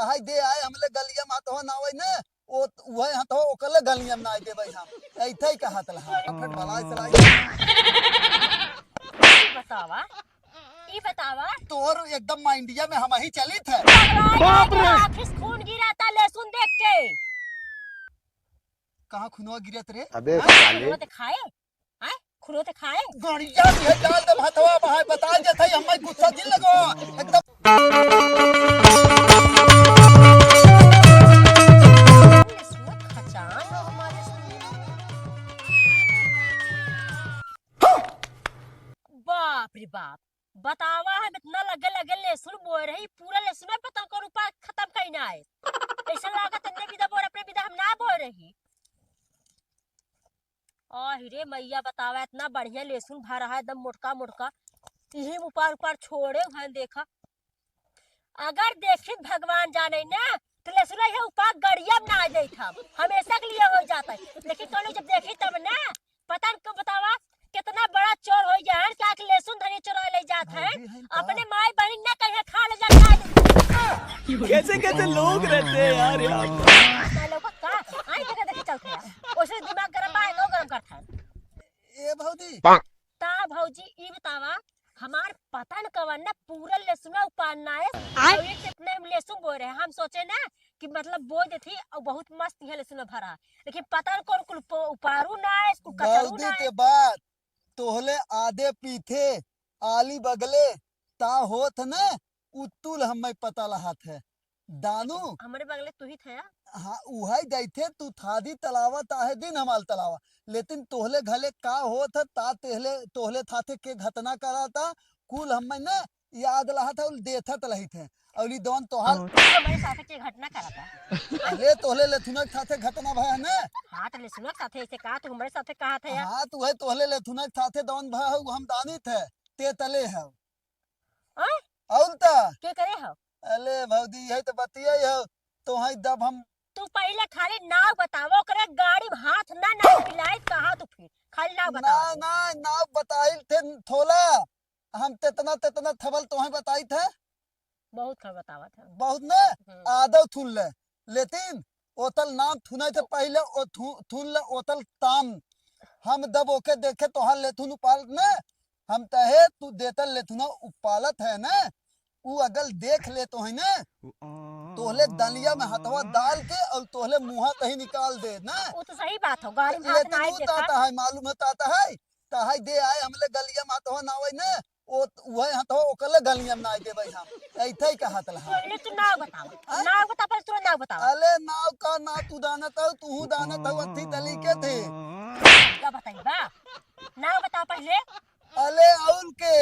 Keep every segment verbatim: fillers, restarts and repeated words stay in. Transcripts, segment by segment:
तहाई दे आए हमले गलिया मा तो ना वही ने, ओ उहे हथवा ओकले गलिया मा ना देबै हम। ऐथे ही कहत लहा। फट बलाय सलाई। ई बतावा, ई बतावा। तोर एकदम माइंडिया में हम ही चलित है। पगला बाप रे! आँखिस खून गिरा था लहसुन देख के। कहाँ खुनवा गिरत रे? अबे हाँ? साले। खुनवा ते खाए? आय, खुलो ते खाए। गड़िया में डाल दे भातवा, भाई, बता दे, सही, हमें गुस्सा दिल लगो। एकदम। बाप रे बाप, बतावा, हम इतना लगे लगे लहसुन बोए रही, पूरा लहसुन में पता कौन उपाय खत्म कहीं ना आए। ऐसा लागत अन्य विधा बोए, अपने विधा हम ना बोए रही। आहि रे मैया, बतावा, इतना बढ़िया लहसुन भरा है, एकदम मोटका मोटका। इही उपार उपार छोड़े हैं, देखा। अगर देखित भगवान जाने ना, तो लहसुन ये उपार गड़िया में ना आ जाइत हम, हमेशा के लिए हो जाता है। लेकिन कौनो जब देखी तब ना, पता न क्यों बतावा, कितना बड़ा चोर हो गया है, क्या कि लहसुन धनिया चुरा ले जात है। भाभी, हम का? अपने माई बहन ना कहीं खा ले जाता है। कैसे कैसे लोग रहते हैं यार, यहाँ पे। ना लोग का, आई देखा देखी चलते हैं। ओसे दिमाग गरम बा, तो गरम करत है। ए भौजी। ता भौजी, ई बतावा, हमार पता न कवन ना पूरा लहसुना उपान ना है। आय? और ये कितने हम लहसुन बोए रहे, हम सोचे ना कि मतलब बोए देती और बहुत मस्त यहाँ लहसुन भरा, लेकिन पता न कौन कुल पो-, उपारू ना है, कुल कचरू भौजी ना है। के बात, तोहले आधे पीथे, आली बगले, ता होत न, उतुल हमें पता लहात है। दानू। हमरे बगले तू ही था। हाँ, उहै दैथे, तू थादी तलावा ताहे दिन हमाल तलावा। लेकिन तोहले घले का होत है, ता तेहले, तोहले थाथे के घटना कराता, कुल हमें न याद लहात है, उल देथत लहित है। और ई दोन तोहार। हमरे साथे के घटना कराता। अरे, तोहले लेथुनक थाथे घटना भा है न? हाँ, तो लेथुनक साथे ऐसे कहा, तू हमरे साथे कहा था यार। हाँ, तू है, तोहले लेथुनक थाथे दोन भा है, उ हम दानित है, ते तले है। आय? अउल त? के करे हो? अले भौजी, यही तो बतिया ही हो। तो हई दब हम। तू पहिले खाली नाव बतावा, ओकरे गाड़ी में हाथ ना, ना मिलाई, कहा तू फिर? खाली नाव बतावा ना, तू। ना, नाव बताइल थे थोला। हम तेतना, तेतना थबल तोहे बताई थे। बहुत खबर बतावा था। बहुत ना? हम्म। आदव थुन ले। लेकिन ओतल नाम थुनाई थे पहिले, ओ थु-, थुन ले ओतल ताम। हम दब ओके देखे तोहार लेथुन उपाल ने, हम तहे तू देतल लेथुना उपालत है ने, उ अगल देख ले तो है ने, तोहले दलिया में हथवा डाल के और तोहले मुँहा तही निकाल दे ने। वो तो सही बात हो, गाड़ी में हाथ लेकिन ना उ देखा। ताता है, मालूम है ताता है, तहाई दे आए हमले गलिया में हथवा ना होई ने, ओ, उहे हथवा ओकले गलिया में ना देबै हम। ऐथे ही कहत लहा। पहिले तू नाव बतावा। हाँ? नाव बता, पहिले तू नाव बतावा। अले नाव का ना तू दानत हौ, तूहू दानत हौ, अथी दली के थे। का बताई बा? नाव बता पहिले। अले अउल के,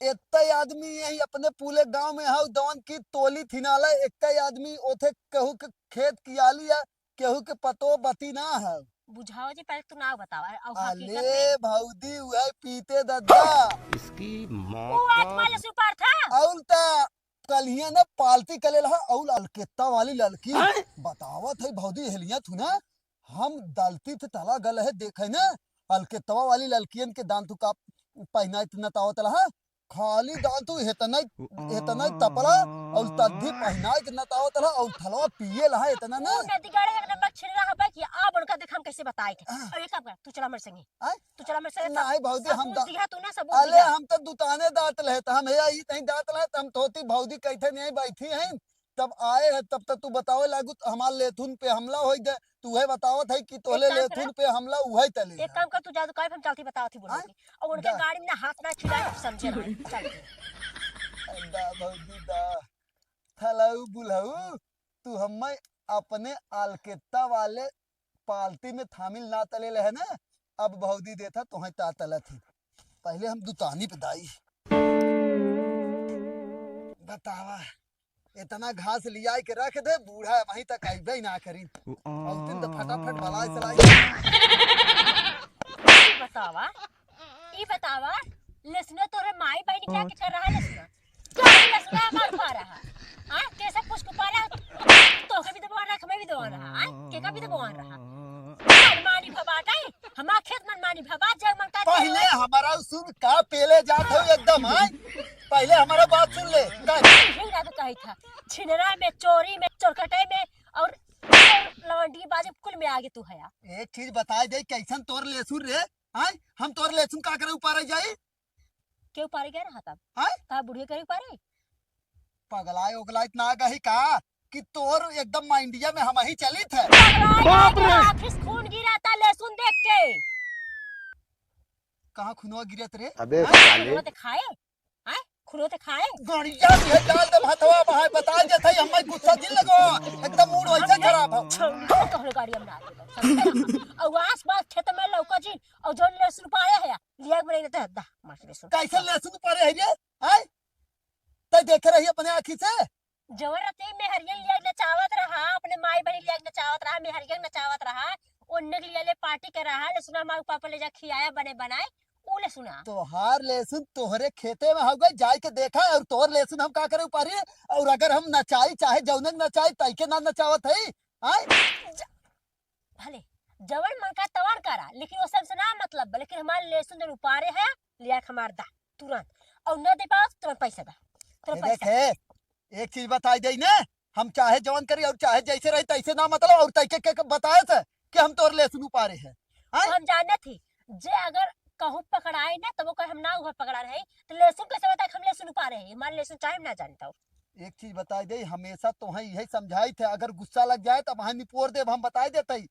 एत्ते आदमी यही अपने पूरे गांव में हौ, दवन की तोली थिनाला, एक्के आदमी ओथे केहू के खेत कियाली या केहू के पतो बती ना है। बुझाओ जी, पहिले तू नाव बतावा। अउ हकीकत अले में भौजी, उहे पीते दद्दा। इसकी माँ वो का आत्मा ले सुपार था। अउल ता कलिया न पालती कले रहा, अउल अलकेत्ता वाली ललकी। हैं? बतावत है भौजी, हेलिया थू ना, हम दलती थे तला गल है, देखे ना, अलकेत्तवा वाली ललकियन के दान तू का पहिनाइत नतावत लहा। खाली दान तू हेतना ही, हेतना ही तपला, अउल तद्दी पहिनाइत नतावत लहा, अउल थलवा पिए लहा, एतना ना। ऊ नदीगाड़े एक नंबर छिन रहा बा कि अब उनका देख हम कैसे बताए थे। हाँ। अउर एक काम कर, तू चला हमरे संगे। आय? तू चला हमरे संगे, नहीं भौजी, हम सबूत दा-, दिहा तू ना, सबूत अले दिहा। हम तो दुताने दात लहे, त हम हे आई तहीं दात लहे, त हम तोती भौजी कैथे नहीं बैठी हैं, तब आए है, तब तक तू बतावे लागू, त हमार लेथुन पे हमला होई गए। तू है बतावत है कि तोहले एक काम लेथुन करा। पे हमला उहै तले एक है। काम कर, तू जा दुकान पे, हम चलती बतावत ही बोल आय? के। अउर उनके जा। गाड़ी में ना हाथ ना खिलाए, समझे ना, चल। दा भौजी दा, थलऊ बुलऊ, तू हमें अपने आलकेता वाले पालती में थामिल ना तले रहे ना, अब भौजी देथा तोहे ता तलत ही। पहिले हम दुतानी पे दाई। बतावा, एतना घास लियाई के रख दे, बूढ़ा वहीं तक अइबे ही ना करी। औतिन तो फटाफट बलाय सलाय। ई बतावा, ई बतावा, लेसनो तोरे माई बहिनी क्या के कर रहा है लेसनो? क्या है लेसनो हमार पा रहा? हाँ, कैसे पुष्क पा रहा? तोके भी दबवा रहा, हमें भी दबवा रहा, हाँ? के का भी दबवा रहा? मनमानी भबाटा है, हमार खेत मनमानी भबा, जब मन का पहिले हमारा सुन का पेले जात हो एकदम, हाँ? पहिले हमारा बात सुन ले। का? यही ना तो कही था, छिनरा में चोरी में, चोरकटाई में और लवंडीबाजी कुल में आगे तू हया। एक चीज बताई दे, कैसन तोर लेसुन रे? आय, हम तोर लेसुन का करे उपारे जाई? के उपारे गए रहा तब? आय? का बुढ़िया करे उपारे? पगलाए उगलाए इतना आ गई का कि तोर एकदम माइंडिया में हम ही चलित है। पगलाए गए बाप रे! का? आँखी से खून गिरा था लेसुन देख के। कहाँ खुनवा गिरत रे? अबे हैं? साले। खुनवा ते खाए? हैं? खुनवा ते खाए? गड़िया में डाल दे हथवा, वहाँ बता देत है, हमें गुस्सा जिन लगो, एकदम मूड वैसे खराब हो। छौंडा तोहरे गाड़ी में डाल दे। और आस पास खेत में लौका जी, और जो लेसुन पाए है, लिया के बने देते हैं, दा, मार लेसुन। कैसे लेसुन पारे है रे? हैं? तै देखे रही अपने आँखी से? जवन राती मेहरियन लिया नचावत रहा, अपने माई बहिन लिया नचावत रहा, मेहरियन नचावत रहा, ओन्ने के लिया ले पार्टी के रहा, लेसुन हमारे पापा ले जा खियाया बने बनाए, ऊ लेसुन। तोहार लेसुन तोहरे खेते में हो गए, जाए के देखा, और तोहर लेसुन हम का करे उपारी? और अगर हम नचाई, चाहे जौने के नचाई, तैके ना नचावत है, आय? ज-, भले, जवन मन का तवन करा, लेकिन वो सबसे ना मतलब बा, लेकिन हमार लेसुन जन उपारे है, लिया के हमार दा, तुरंत, और न दे पाओ, तुरंत पैसा दा, तुरंत ये पैसा। देखे, एक चीज बताई दे ने, हम चाहे जवन करी और चाहे जैसे रही तैसे ना मतलब, और तैके के, के बताए से कि हम तोर लेसुन उपारे है, हैं? हम जाने थी, जे अगर कहूँ पकड़ाए ना, तब वो कहे हम ना उधर पकड़ा रहे, तो लेसुन कैसे बताए कि हम लेसुन उपारे है? हमारे लेसुन चाहे हम ना जानता हो। एक चीज बताई दे, हमेशा तोहे यही समझाई थे, अगर गुस्सा लग जाए तब वहाँ निपोर देब, हम बताई देते ही।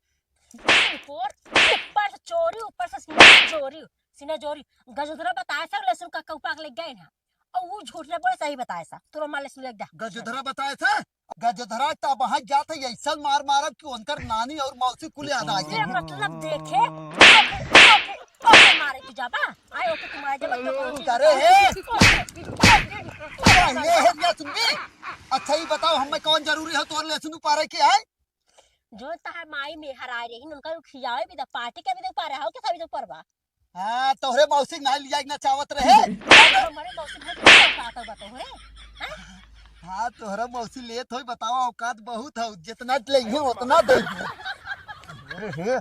निपोर, ऊपर से चोरी, ऊपर से सीना जोरी, सीना जोरी। गजोधरा बताए से लेसुन का कौपा के ले गए ना, और वो झूठ ना बोले, सही बताए सा, तोरा मार लेसुन ले जा। गजोधरा बताए से? गजोधरा तब वहाँ जात है, ऐसा मार मारब कि उनकर नानी और मौसी कुल याद आ ये जाए। मतलब देखे, ओके, ओके, ओके मारे तू जाबा, आए ओके तुम्हारे जब तो करे है। पहले है ना सुनबी। अच्छा, ये बताओ, हमें कौन जरूरी है तोर लेसुन उपारे के आए? जो तहार माई मेहर आए रही, उनका खियावे भी तो, पार्टी के भी तो उपारे हो, के सभी तो परवा। हाँ, तोहरे मौसी के नाई लिया के नचावत रहे। हमारे मौसी बहुत बड़ा औकात बा तोहरे, हैं? हाँ, तोहरा मौसी लेत होई, बतावा, औकात बहुत हौ, जितना लेइहे उतना देइहे। अरे हे,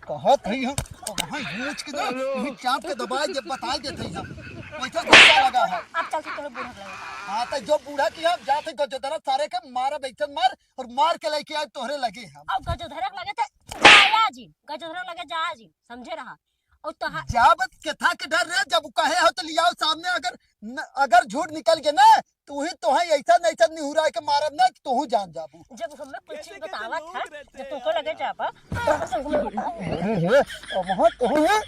कहत हई हम, तो वहाँ यूं के ना, यूं चाप के दबाए दे, बताए देत हई हम। वैसा गुस्सा लगा है। अब चल के तोहरे बूढ़ा के लगे। हाँ, तो जो बूढ़ा की हम जात है गजोधरा सारे के मारब, ऐसन मार, और मार के लेके आए तोहरे लगे हम। अब गजोधरा के लगे तो जाया जी, गजोधरा के लगे जाया जी, समझे रहा। और तोहा- जब केथा के डर रहे, जब उ कहे हो तो लियाओ सामने, अगर न, अगर झूठ निकल गए ना, तो ही तोहे ऐसा नहीं सब निहुरा के मारब ना कि तोहू जान जाबू। जब हमें कुछ चीज बतावा था, जब तुमको लगे जाबा, तब से हमें अरे हे, अब वहाँ तोहू है।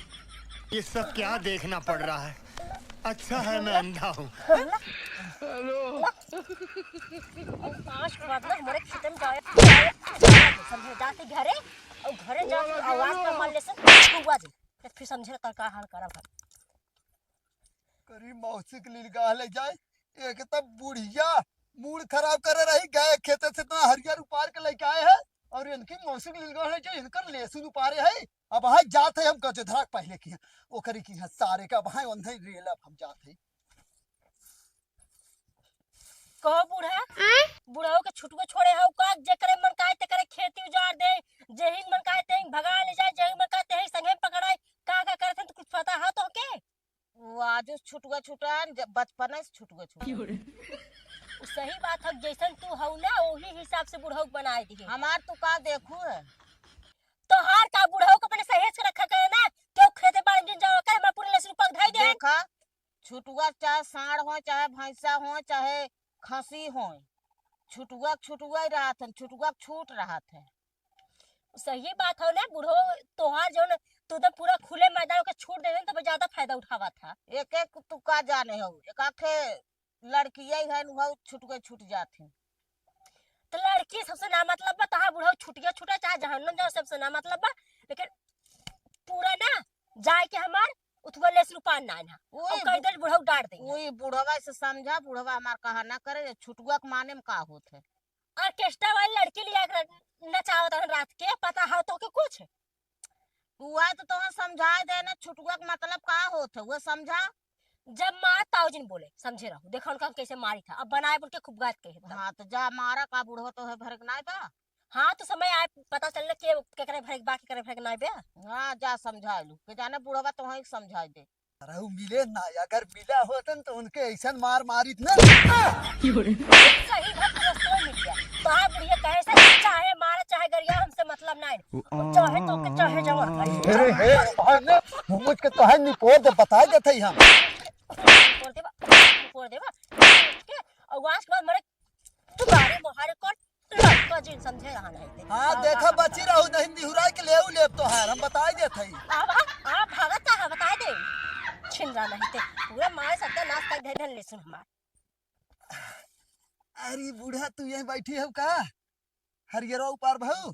ये सब क्या देखना पड़ रहा है? अच्छा है मैं अंधा हूँ। पाँच बार ना हमारे खेते में जाए, समझे, जाते घरे, और घरे जाके आवाज पर मार ले से छुआ दे। तो फिर समझे तो का हाल करब हम। करी मौसी के लीलगाह ले जाए, एक तब बुढ़िया मूड खराब करे रही, गए खेते से इतना हरियर उपार के लेके आए हैं, और इनकी मौसी के लीलगाह ले जाए, इनकर लेसुन उपारे है। अब हाय जात है हम गजोधरा के पहले की है, ओकरी की है सारे का अब हाय ओन्हे रेलब हम जात है। कहो बूढ़ा, आय? बुढ़ऊ के छुटको छोड़े हो का? जेकरे मन काहे तेकरे खेती उजाड़ दे, जेही मन काहे तेही भगा ले जाए, जेही मन काहे तेही संगे में पकड़ाए। का का करत हन, तो कुछ पता है तोहके? वो आजो छुटुआ छुटान, जब बचपने से छुटुआ छुटान। उ सही बात है, जैसन तू हऊ ना, वही हिसाब से बुढ़ऊ के बनाए दिए। हमार तू का देखू है? तोहार का बुढ़ऊ के अपने सहेज के रखा करे ना, क्यों खेते बाड़ी में जाओ, का हमार पूरे लेसुन पग धाई दे? देखा, छुटुआ चाहे साँड़ होय, चाहे भैंसा होय, चाहे खसी होय, छुटुआ के छुटुआ ही रहत हन, छुटुआ के छूट रहत है। सही बात हो ना बुढ़ऊ, तोहार जौन तू तो पूरा खुले मैदान के छूट दे देन, तब ज्यादा फायदा उठावत है। एक एक तू का जाने हो, एक आखे लड़किया ही है, उ छुटुआ छूट जात है। तो लड़की सबसे ना मतलब बा, तोहार बुढ़ऊ छुटिया छूटा, चाहे जहन्नम जाओ, सबसे ना मतलब बा, लेकिन पूरा ना जाए के हमार उतवा लेस रुपा ना ना। ओए और कह दे बुढ़ऊ डांट दे। ओए बुढ़वा से समझा, बुढ़वा हमार कहा ना करे, ये छुटुआ के माने में का होत है? ऑर्केस्ट्रा वाली लड़की लिया के नचावत रहन रात के, पता है तो के कुछ? तू आए तो तोहन समझाए दे ना, छुटुआ के मतलब का होत है, वो समझा। जब मार ताऊ जिन बोले, समझे रहो, देखो उनका हम कैसे मारी था, अब बनाए बोल के खूब गात कहे था। हाँ, तो जा मारा का, बुढ़वा तो है भरक नाय बा। हाँ, तो समय आए, पता चल के केकरे भरक बा, केकरे भरक नाय बे। हाँ, जा समझा लू, के जाने बुढ़वा तो वहीं समझा दे। अरे उ मिले ना, अगर मिला होतन तो उनके ऐसन मार मारित ना। सही बात, दोस्तों मिल गया। ये कहे से चाहे मारे, चाहे गरिया, हमसे मतलब नाहीं। चाहे तो के, चाहे जवान। अरे, हे, तोहने मुझ के तोहे निपोर दे, बताइ देत हई हम। निपोर देबा, निपोर देबा। के, और आज के बाद मरे तू गाड़ी मोहारे कर लड़का जिन समझे रहा नहीं थे। हाँ, देखा, बची रहू, नहीं निहुराइ के लेउ लेब तोहार, हम बताइ देत हई। अब, अब, अब भागत का है, बताइ दे। छिन रहा नहीं थे। पूरा मारे सत्यानाश कर धन ले सुन हमार। अरे बूढ़ा, तू यहीं बैठी हो का? हरियरवा उपार भउ?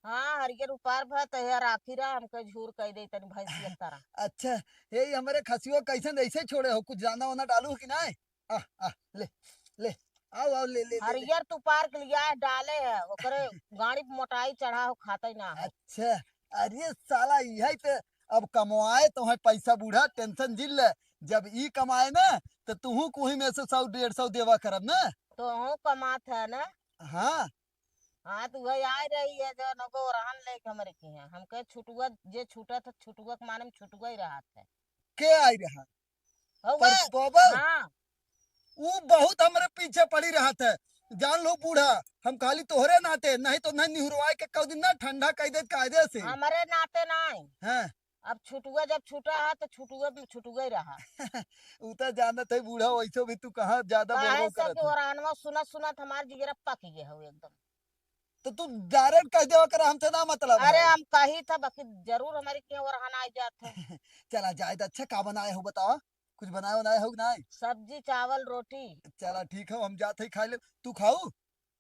हाँ, हरियर उपार भा, तो यार आखिर हमके झूर कह दे तनी भैंसिया तरह। अच्छा, हे हमरे खसियो कैसन ऐसे छोड़े हो, कुछ दाना वाना डालू हो कि नाहीं? आ, आ, ले, ले, आओ, आओ, ले, ले, ले, ले। हरियर तू पार के लिया है, डाले है, ओकरे गाड़ी पे मोटाई चढ़ा हो, खाते ना हो। अच्छा, अरे साला, यही पे अब कमाए तो है पैसा बूढ़ा, tension जिन ले। जब ई कमाए ना, तो तुहू कोही में से सौ डेढ़ सौ देवा करब ना। तो हूँ कमात है ना। हाँ। हाँ, तो वही आ रही है जो नगो रहन लेके हमरे के हैं। हमके छुटुआ, जे छूटत है, छुटुआ के माने में छुटुआ ही रहत है। के आई रहा? हउवे। परसों बा? हाँ। ऊ बहुत हमरे पीछे पड़ी रहत है। जान लो बूढ़ा, हम खाली तोहरे नाते, नहीं तो नहीं निहुरवाए के कउ दिन ना ठंडा कइ देत कायदे से। हमरे नाते नाहीं। हाँ। अब छुटुआ जब छूटा है तो छुटुआ भी छुटुआ ही रहा। ऊ तो जानत है बूढ़ा, वैसे भी तू कहाँ ज्यादा काहे बोलबो से करत कि है। ओरानवा सुनत सुनत हमार जिगरा पक गए हो एकदम। तो तू direct कह देवा कर, हमसे ना मतलब अरे है। हम कही था, बाकी जरूर हमारी के ओरहन आ जात है। चला जाए तो अच्छा, का बनाए हो बताओ, कुछ बनाए बनाए हो कि नाहीं? सब्जी, चावल, रोटी। चला ठीक है, हम जात है खाए ले, तू खाऊ?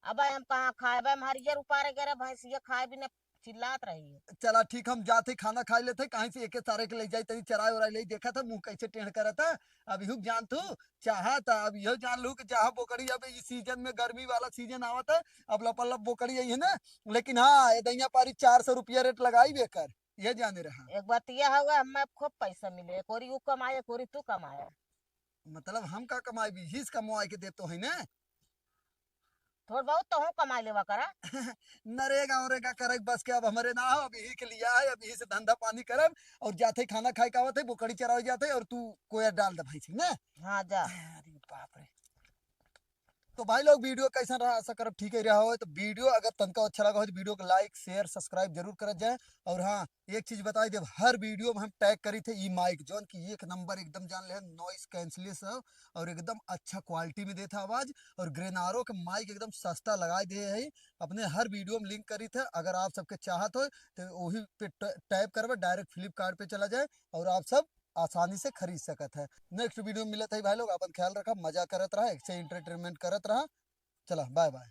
अब हम कहाँ खाए, अब हम हरियर उपारे गए रहे, भैंसिया खाए बिना चिल्लात रही है। चला ठीक, हम जात है खाना खाए लेते, कहीं से एके सारे के ले जाए, तनी चराए उराए ले, देखा था मुँह कैसे टेढ़ करत है। अब यहू जान तू, चाहा था, अब यह जान लू कि जहाँ बोकड़ी अब इस season में, गर्मी वाला season आवत है, अब लपा लप बोकड़ी आई है ना। लेकिन हाँ, ये दैया पारी चार सौ रुपया rate लगाई बेकर, ये जाने रहा। एक बात यह हवे, हमें खूब पैसा मिले, एक ओरी ऊ कमाए, एक ओरी तू कमाए। मतलब हम का कमाए, बीस कमाए के देत तो है ना। थोड़ बहुत तो हूँ कमाए लेवा करा। नरेगा ओरेगा करे बस के अब हमरे ना हो, अब यही के लिया है, अब यही से धंधा पानी करब और जाते ही खाना खाए के आवत है, बोकड़ी चरावे जाते हैं और तू कोयर डाल दे भाई से ना। हाँ जा। अरे बाप रे। तो भाई लोग, video कैसन रहा, आशा करब ठीक ही रहा हो। तो video अगर तनका अच्छा लगा हो तो video को like, share, subscribe जरूर करत जाए। और हाँ, एक चीज बताई देब, हर video में हम tag करी थे ई mic, जौन कि एक number एकदम जान ले noise cancellation और एकदम अच्छा quality में देत है आवाज। और Glenrock के mic एकदम सस्ता लगाए दे है, अपने हर video में link करी थे। अगर आप सबके चाहत हो तो वही पे ट-, tap करबे, direct Flipkart पे चला जाए और आप सब आसानी से खरीद सकत है। Next video में मिलत है भाई लोग, अपन ख्याल रखा, मजा करत रहा, एक से entertainment करत रहा। चला, bye bye।